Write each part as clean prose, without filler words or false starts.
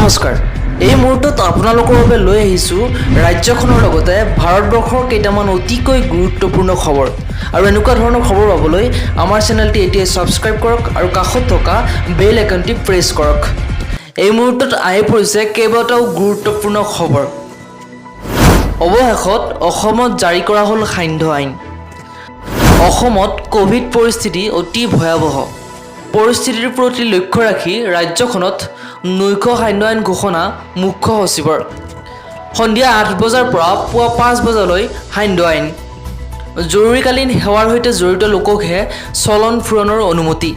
নমস্কাৰ, এই মুহূৰ্তত আপোনালোকৰ বাবে লৈ আহিছোঁ ৰাজ্যখনৰ লগতে ভাৰতবৰ্ষৰ কেইটামান অতিকৈ গুৰুত্বপূৰ্ণ খবৰ। আৰু এনেকুৱা ধৰণৰ খবৰ পাবলৈ আমাৰ চেনেলটি এতিয়াই ছাবস্ক্ৰাইব কৰক আৰু কাষত থকা বেল আইকনটি প্ৰেছ কৰক। এই মুহূৰ্তত আহি পৰিছে কেইবাটাও গুৰুত্বপূৰ্ণ খবৰ। অৱশেষত অসমত জাৰি কৰা হ'ল সান্ধ্য আইন। অসমত ক'ভিড পৰিস্থিতি অতি ভয়াৱহ। পৰিস্থিতিৰ প্ৰতি লক্ষ্য ৰাখি ৰাজ্যখনত নৈশ সান্ধ্য আইন ঘোষণা মুখ্য সচিবৰ। সন্ধিয়া 8 বজাৰ পৰা পুৱা 5 বজালৈ সান্ধ্য আইন। জৰুৰীকালীন সেৱাৰ সৈতে জড়িত লোককহে চলন ফুৰণৰ অনুমতি।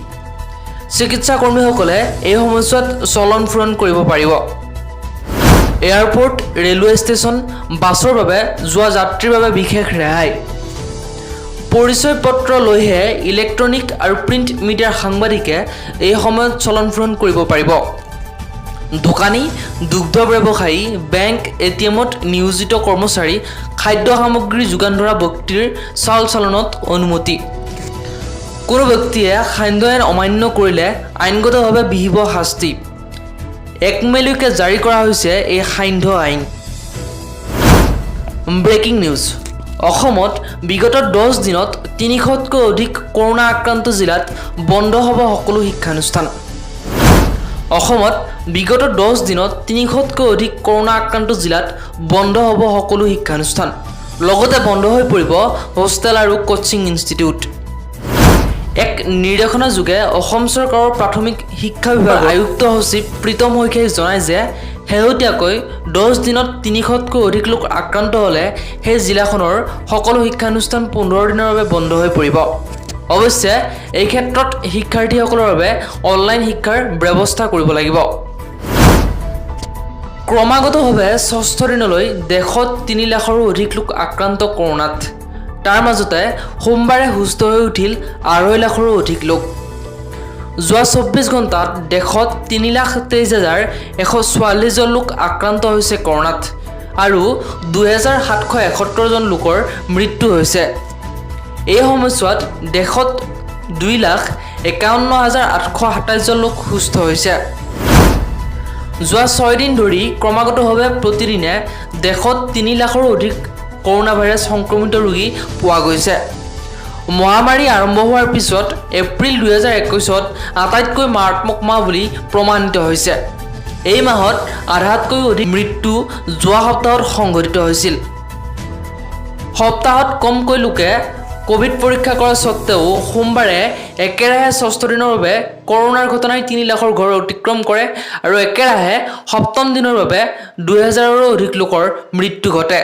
চিকিৎসা কৰ্মীসকলে এই সময়ছোৱাত চলন ফুৰণ কৰিব পাৰিব। এয়াৰপৰ্ট, ৰেলৱে ষ্টেচন, বাছৰ বাবে যোৱা যাত্ৰীৰ বাবে বিশেষ ৰেহাই। পৰিচয় পত্ৰ লৈহে ইলেক্ট্ৰনিক আৰু প্ৰিণ্ট মিডিয়াৰ সাংবাদিকে এই সময়ত চলন ফুৰণ কৰিব পাৰিব। দোকানী, দুগ্ধ ব্যৱসায়ী, বেংক, এ.টি.এমত নিয়োজিত কৰ্মচাৰী, খাদ্য সামগ্ৰী যোগান ধৰা ব্যক্তিৰ চাল চলনত অনুমতি। কোনো ব্যক্তিয়ে সান্ধ্য আইন অমান্য কৰিলে আইনগতভাৱে বিহিব শাস্তি। 1 মে'লৈকে জাৰি কৰা হৈছে এই সান্ধ্য আইন। ব্ৰেকিং নিউজ, অসমত বিগত 10 দিনত 300তকৈ অধিক কৰোণা আক্ৰান্ত জিলাত বন্ধ হ'ব সকলো শিক্ষানুষ্ঠান। অসমত বিগত 10 দিনত 300তকৈ অধিক কৰোণা আক্ৰান্ত জিলাত বন্ধ হ'ব সকলো শিক্ষানুষ্ঠান। লগতে বন্ধ হৈ পৰিব হোষ্টেল আৰু কোচিং ইনষ্টিটিউট। এক নিৰ্দেশনা যোগে অসম চৰকাৰৰ প্ৰাথমিক শিক্ষা বিভাগৰ আয়ুক্ত সচিব প্ৰীতম শইকীয়াই জনায় যে শেহতীয়াকৈ 10 দিনত 300তকৈ অধিক লোক আক্ৰান্ত হ'লে সেই জিলাখনৰ সকলো শিক্ষানুষ্ঠান 15 দিনৰ বাবে বন্ধ হৈ পৰিব। অৱশ্যে এই ক্ষেত্ৰত শিক্ষাৰ্থীসকলৰ বাবে অনলাইন শিক্ষাৰ ব্যৱস্থা কৰিব লাগিব। ক্ৰমাগতভাৱে ষষ্ঠ দিনলৈ দেশত 3 লাখৰো অধিক লোক আক্ৰান্ত কৰোণাত। তাৰ মাজতে সোমবাৰে সুস্থ হৈ উঠিল 2.5 লাখৰো অধিক লোক। যোৱা 24 ঘণ্টাত দেশত 3,23,144জন লোক আক্ৰান্ত হৈছে কৰোণাত আৰু 2771জন লোকৰ মৃত্যু হৈছে। এই সময়ছোৱাত দেশত 2,51,827জন লোক সুস্থ হৈছে। যোৱা 6 দিন ধৰি ক্ৰমাগতভাৱে প্ৰতিদিনে দেশত 3 লাখৰো অধিক কৰোণা ভাইৰাছ সংক্ৰমিত ৰোগী পোৱা গৈছে। মহামাৰী আৰম্ভ হোৱাৰ পিছত এপ্ৰিল 2021ত আটাইতকৈ মাৰাত্মক মাহ বুলি প্ৰমাণিত হৈছে। এই মাহত আধাতকৈও অধিক মৃত্যু যোৱা সপ্তাহত সংঘটিত হৈছিল। সপ্তাহত কমকৈ লোকে ক'ভিড পৰীক্ষা কৰা স্বত্তেও সোমবাৰে একেৰাহে ষষ্ঠ দিনৰ বাবে কৰোণাৰ ঘটনাই 3 লাখৰ ঘৰ অতিক্ৰম কৰে আৰু একেৰাহে সপ্তম দিনৰ বাবে 2000ৰো অধিক লোকৰ মৃত্যু ঘটে।